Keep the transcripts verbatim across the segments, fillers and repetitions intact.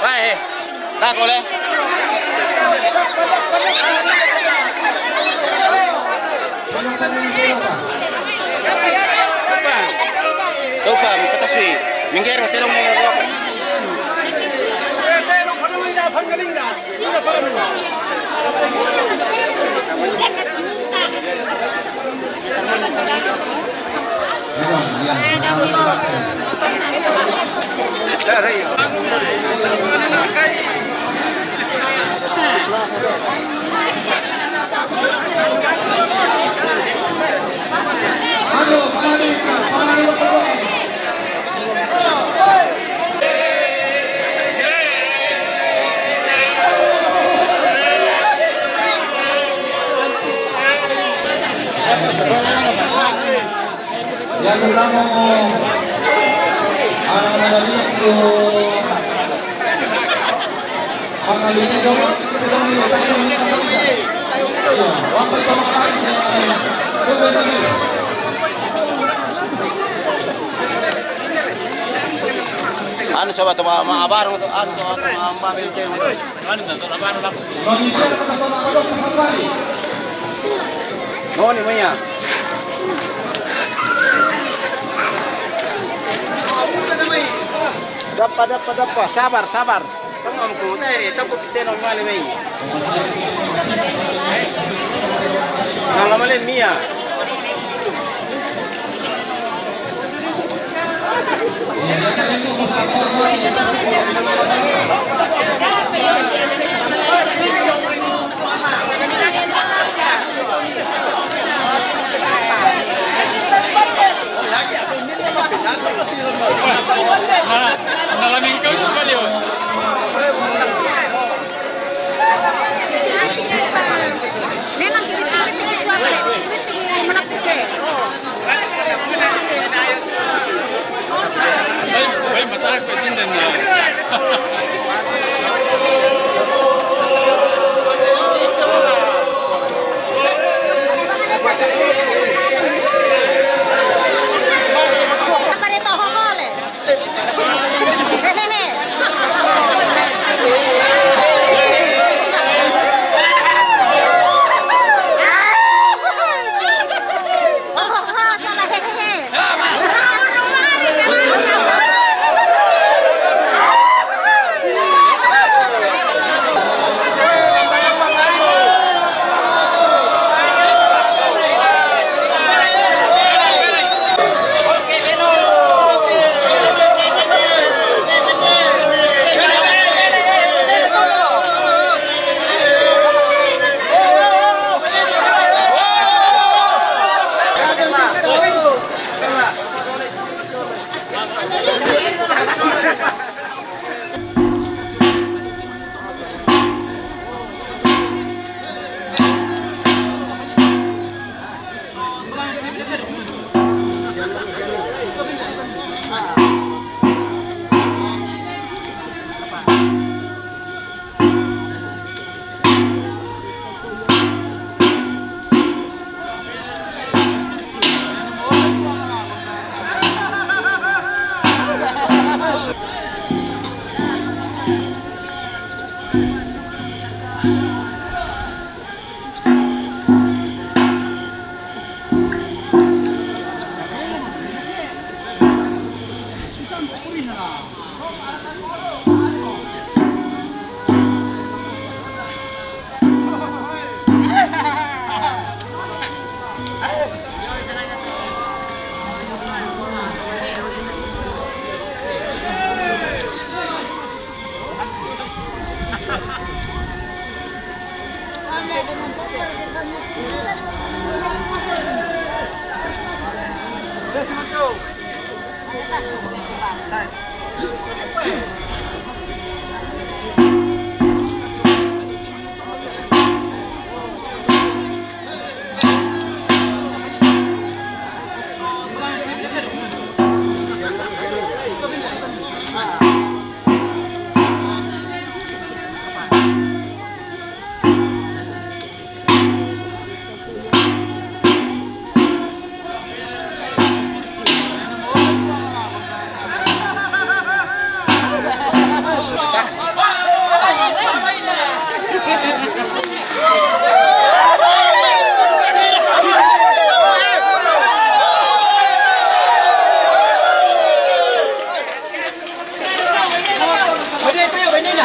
Vai, eh. Dako le. Topa, mi pata sui. Mingero, telo mo. Ya, hablamos a la galería con Juan Luis Tejón, que tenemos que votar en la mesa. Ya, vamos a tomar parte, eh, tú puedes venir. Anu, coba, coba, ma-, abarang tu, anu, tu, anu, ma-, ma-, ma-, Noni maya. Dapa, dapa, dapa. Sabar, sabar. Tama ko, tayari, tapo kita no mali mai. Salam ale mia.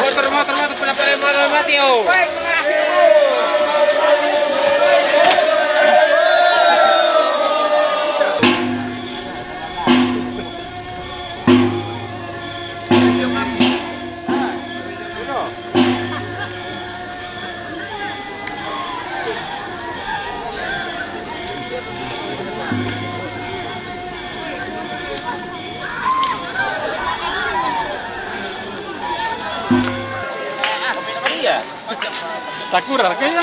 Motor, motor, motor, pala, pala, pala, mati, oh. Takura, kaya?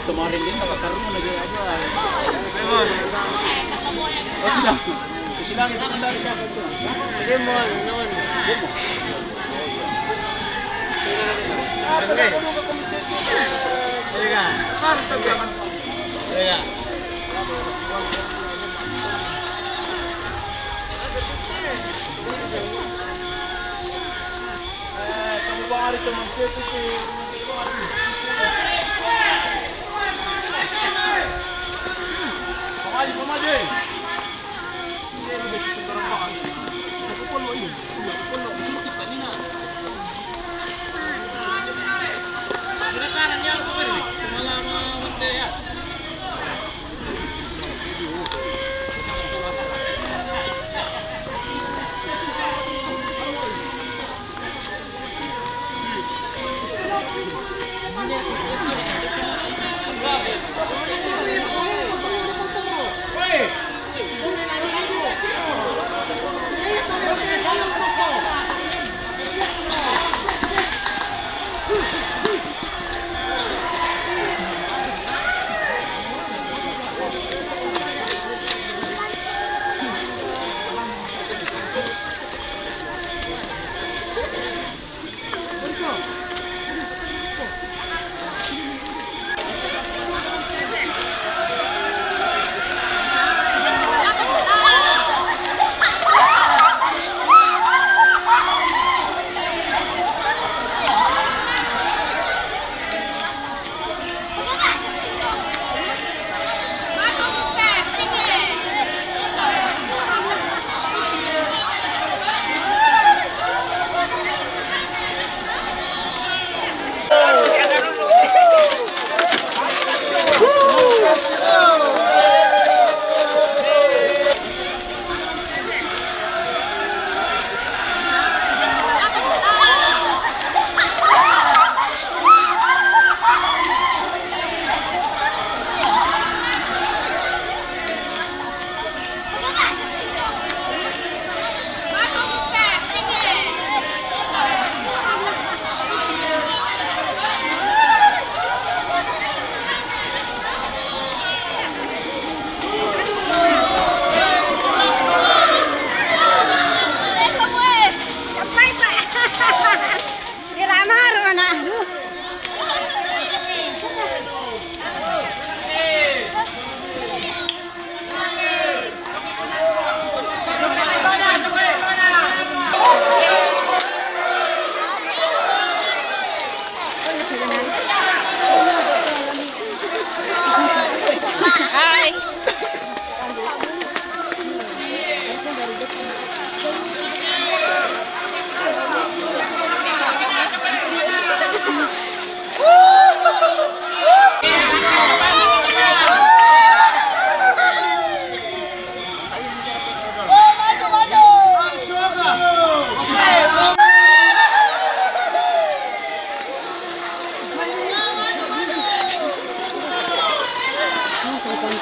Kemarin din, nakakarungan na din ako, ah. Ayun. Oh, sila. Sila, kita ko dali ka. Hindi mo, noon. Sige. Sige.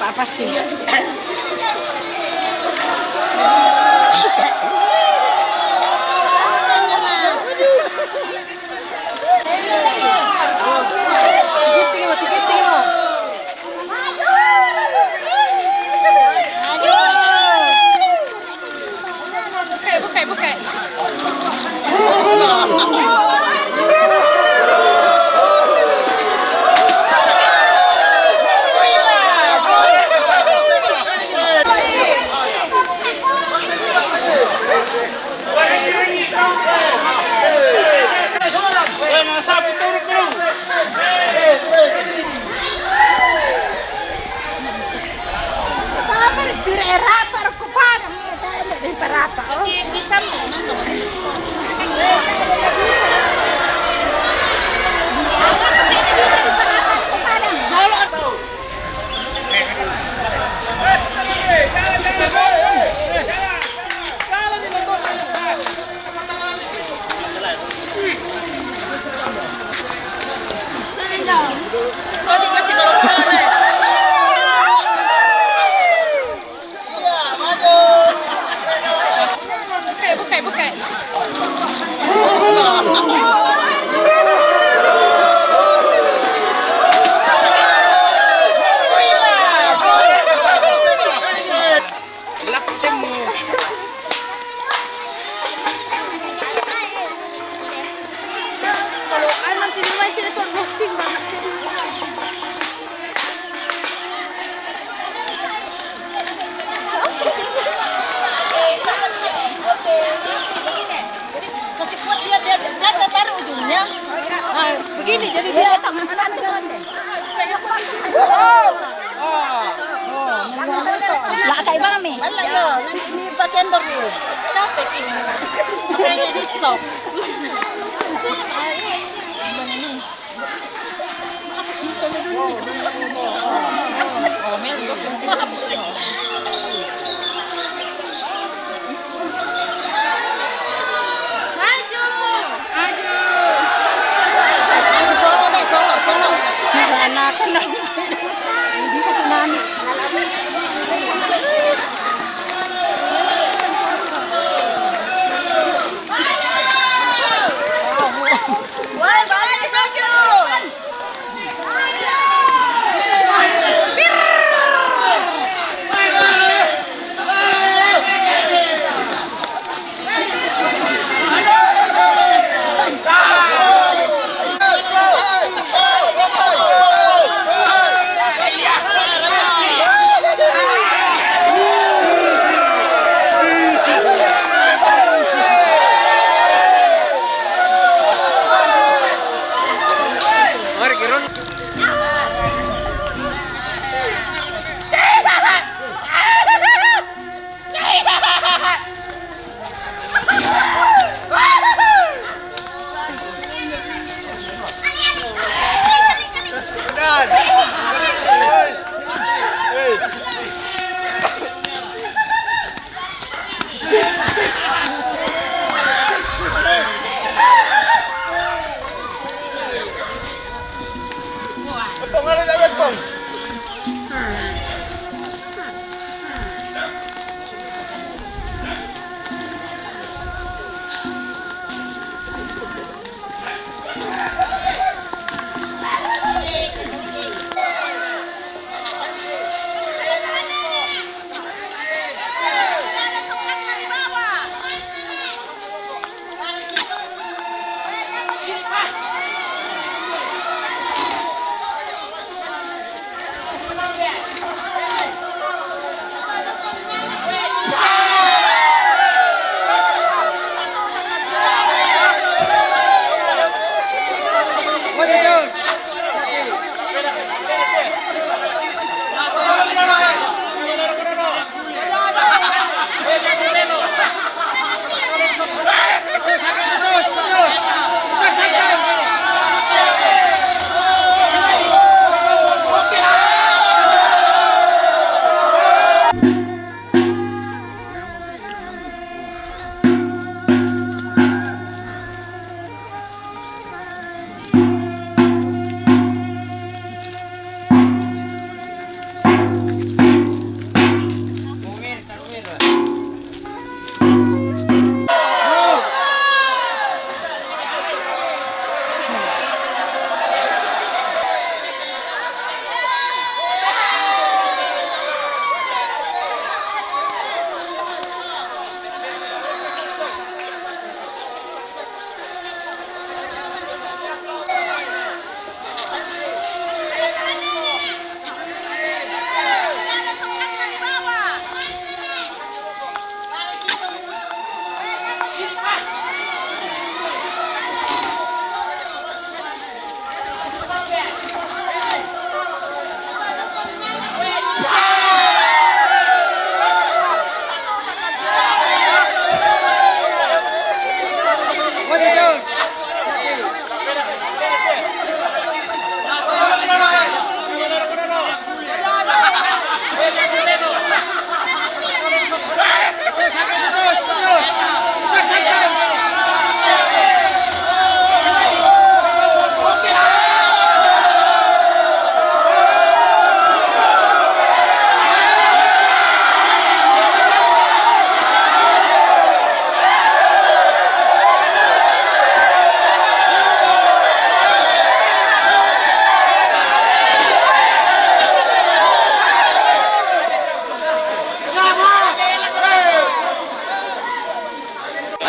Apa sih? Buka, buka, buka. Buka, buka, buka. Kalau anak di rumah sini tuh, kasih kuat dia, dia, dia tarik ujungnya. Nah, begini, jadi dia tangan kanan. Lah, kayak mana, Mi? Wala, yo, nanti ini pakai endor, yo. Capek ini. Kayaknya di stop. Solo deh, solo, solo. Anak. Bisa tuh, Mami.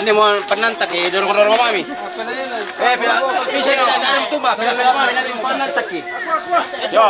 Ini mau penantang, eh, dorong-dorong mami. Eh, pila, bisa kita taruh tumbak, pila, pila mami, nanti mau penantang, eh. Yo.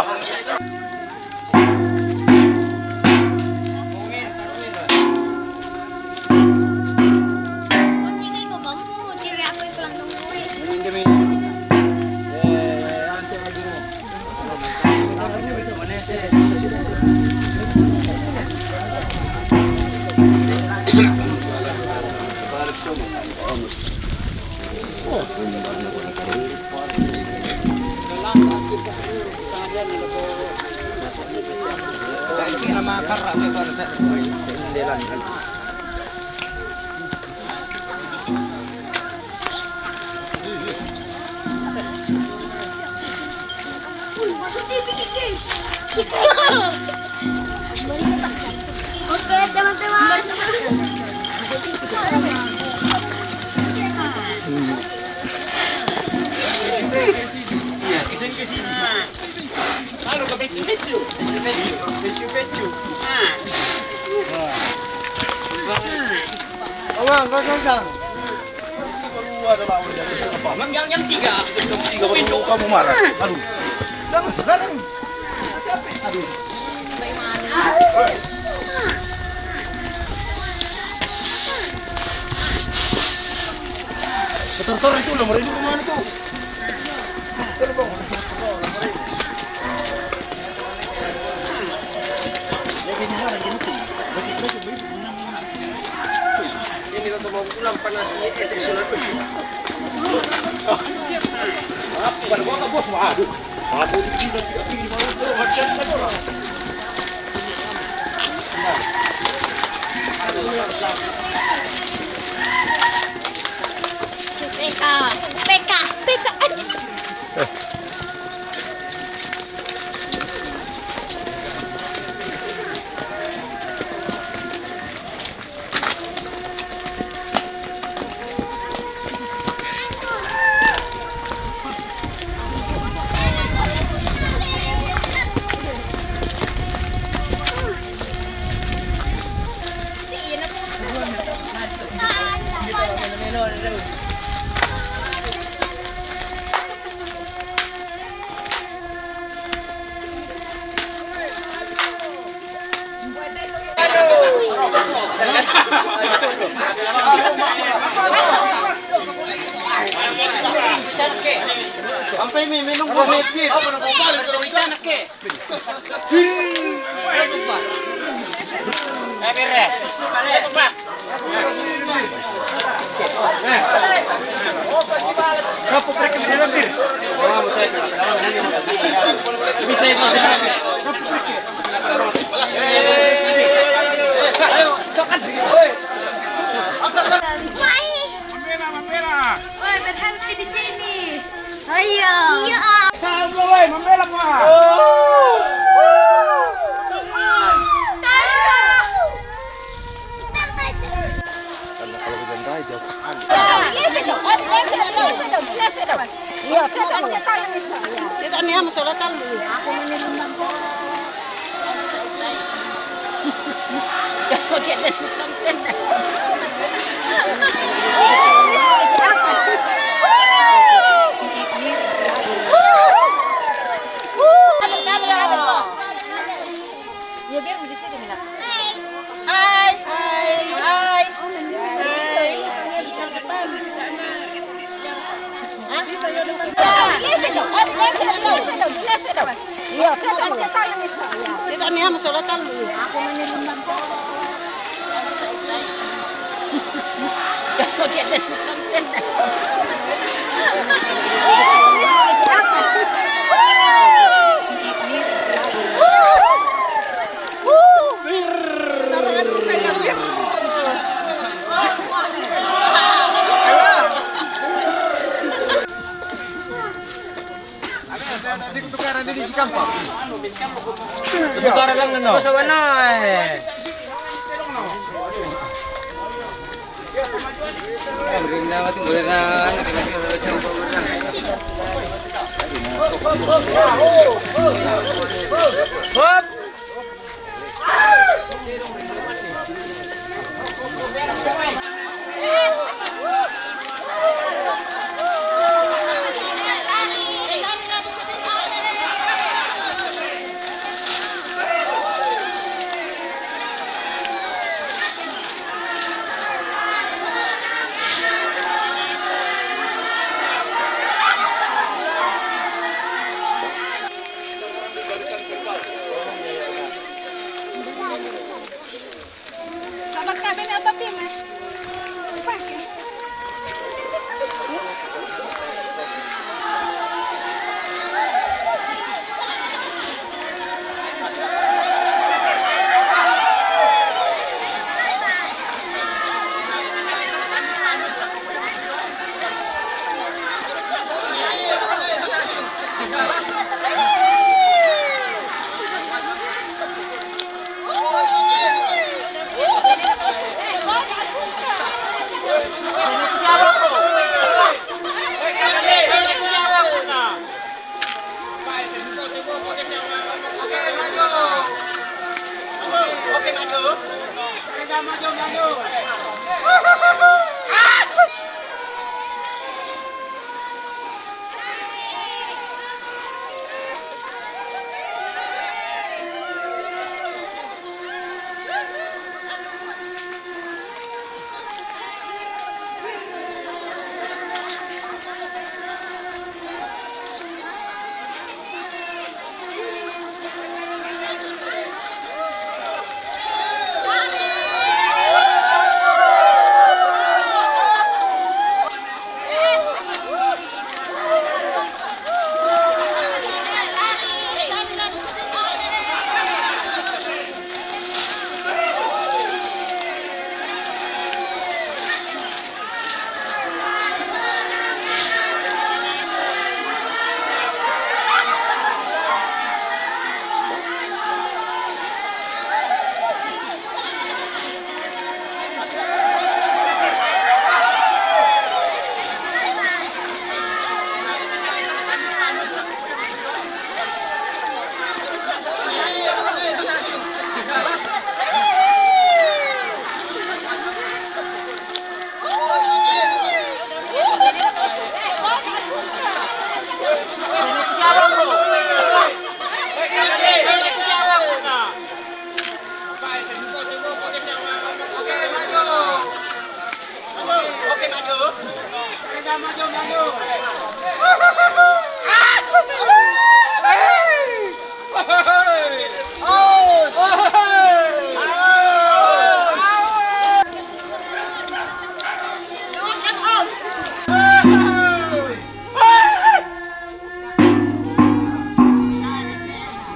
Oke, teman-teman. Iya, ke sini, ke sini. Anu, ke pecu-pecu. Pecu-pecu. Pecu-pecu. Ah. Abang, kau sosang. Yang, yang tiga. Yang tiga, baru kamu marah. Aduh. Jangan sekarang. Aduh. Kotor-kotor itu, nomor itu kemana tuh? Ini kita mau pulang panas ini, eh, dari sana tuh. Apa, bos? Waduh. Aku di sini, di mana, bro? Macam mana, bro? P K, P K, P K. Aduh. Sampai mi minum kopi. Woi, berhenti di sini. Ayo. Iya. Salam, woi, membela, Pak. Tolong. Karena kalau hujan deras, jauh sekali. Iya, betul. Kita ni, masalah kan. Aku minum. Ya, biar di sini, Mina. Hai. Hai. Hai. Hai. Hah? Iya, betul. Kita ni, masalah kan. Aku minum. Tukaran lang, no? Hop!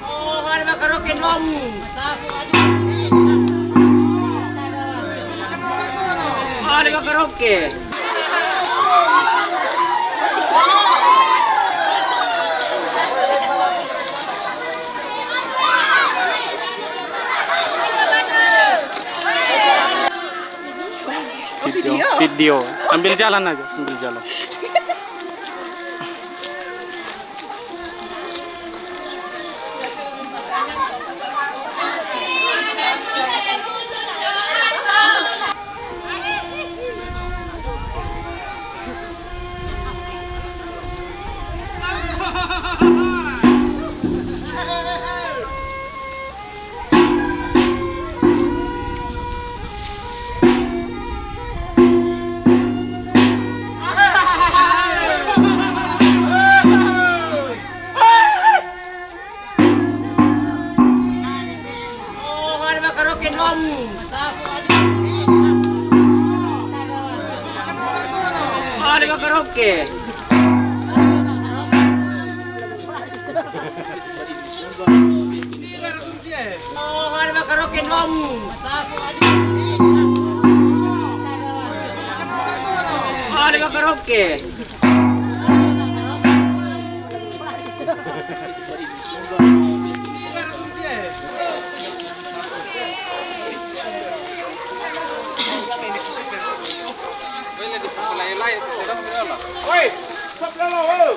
Oh, ada karaoke dong. Oh, ada karaoke. Video. Video. Sambil jalan aja, sambil jalan. Oh, ada karaoke dong. Oh, ada karaoke. Oh, ada karaoke dong. Oh, ada karaoke. Oi, stop dulu, oh.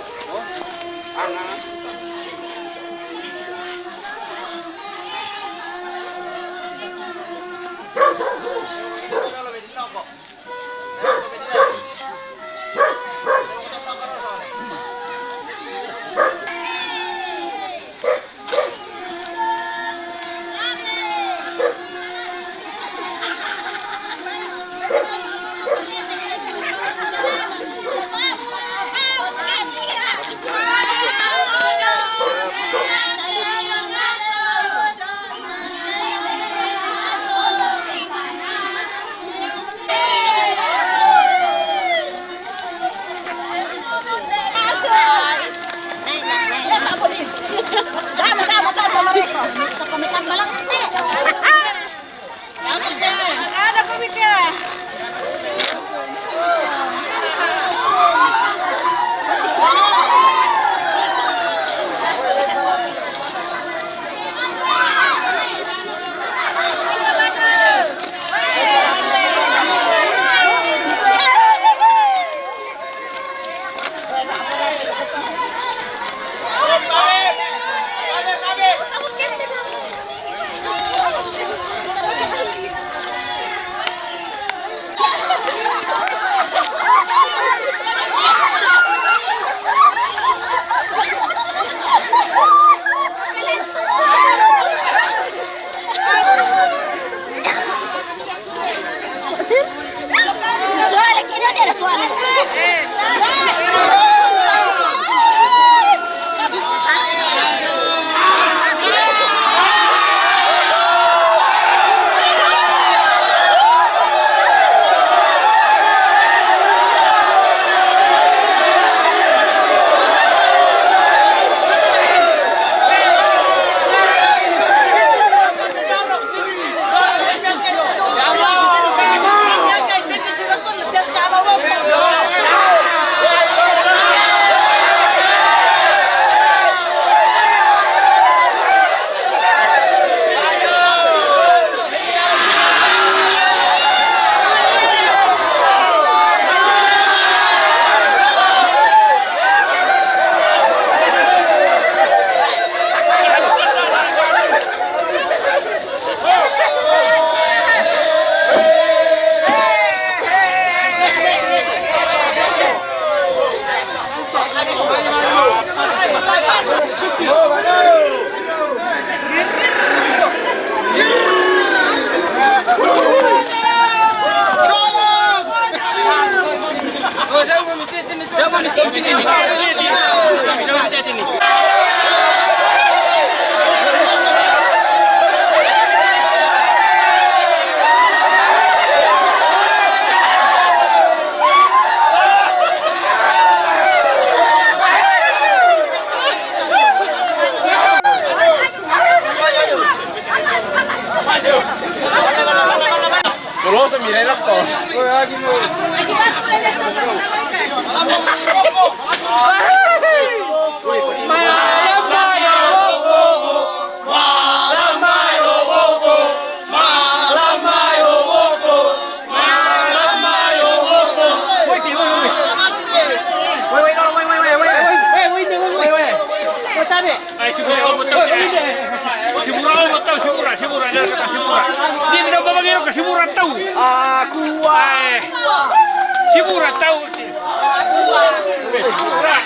Ai, sibura o matau, ai. Sibura o matau, sibura, sibura. Dia kata sibura. Dia kata babangiro ka sibura tau. Aku. Ai. Sibura tau. Sibura.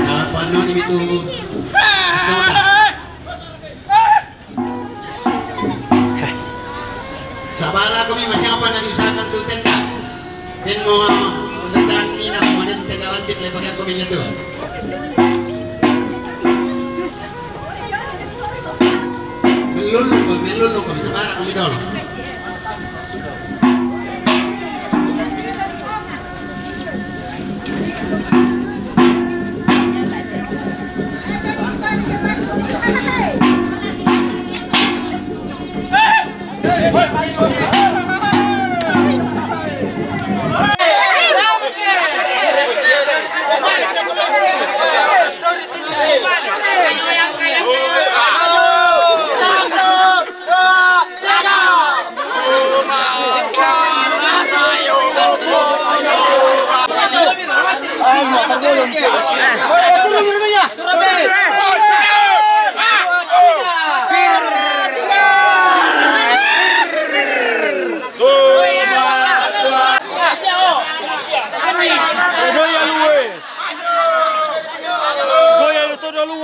Apa no ni itu? Sabara kami masih apa nak diusahakan tu tenda. Dan mau datang ni nak mau ada tenda lancip lepas kami tu. Melulu kami, melulu kami, sabara kami dulu. Goya lu, eh. Goya lu todo lu.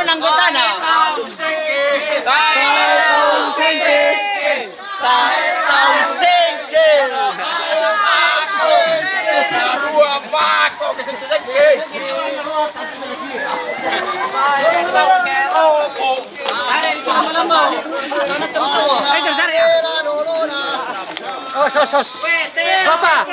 Nang gotana. Tae tau sengke. Tae tau sengke. Dua bako ke sengke-sengke. Tae tau ngeroko. Os, os, os. Apa?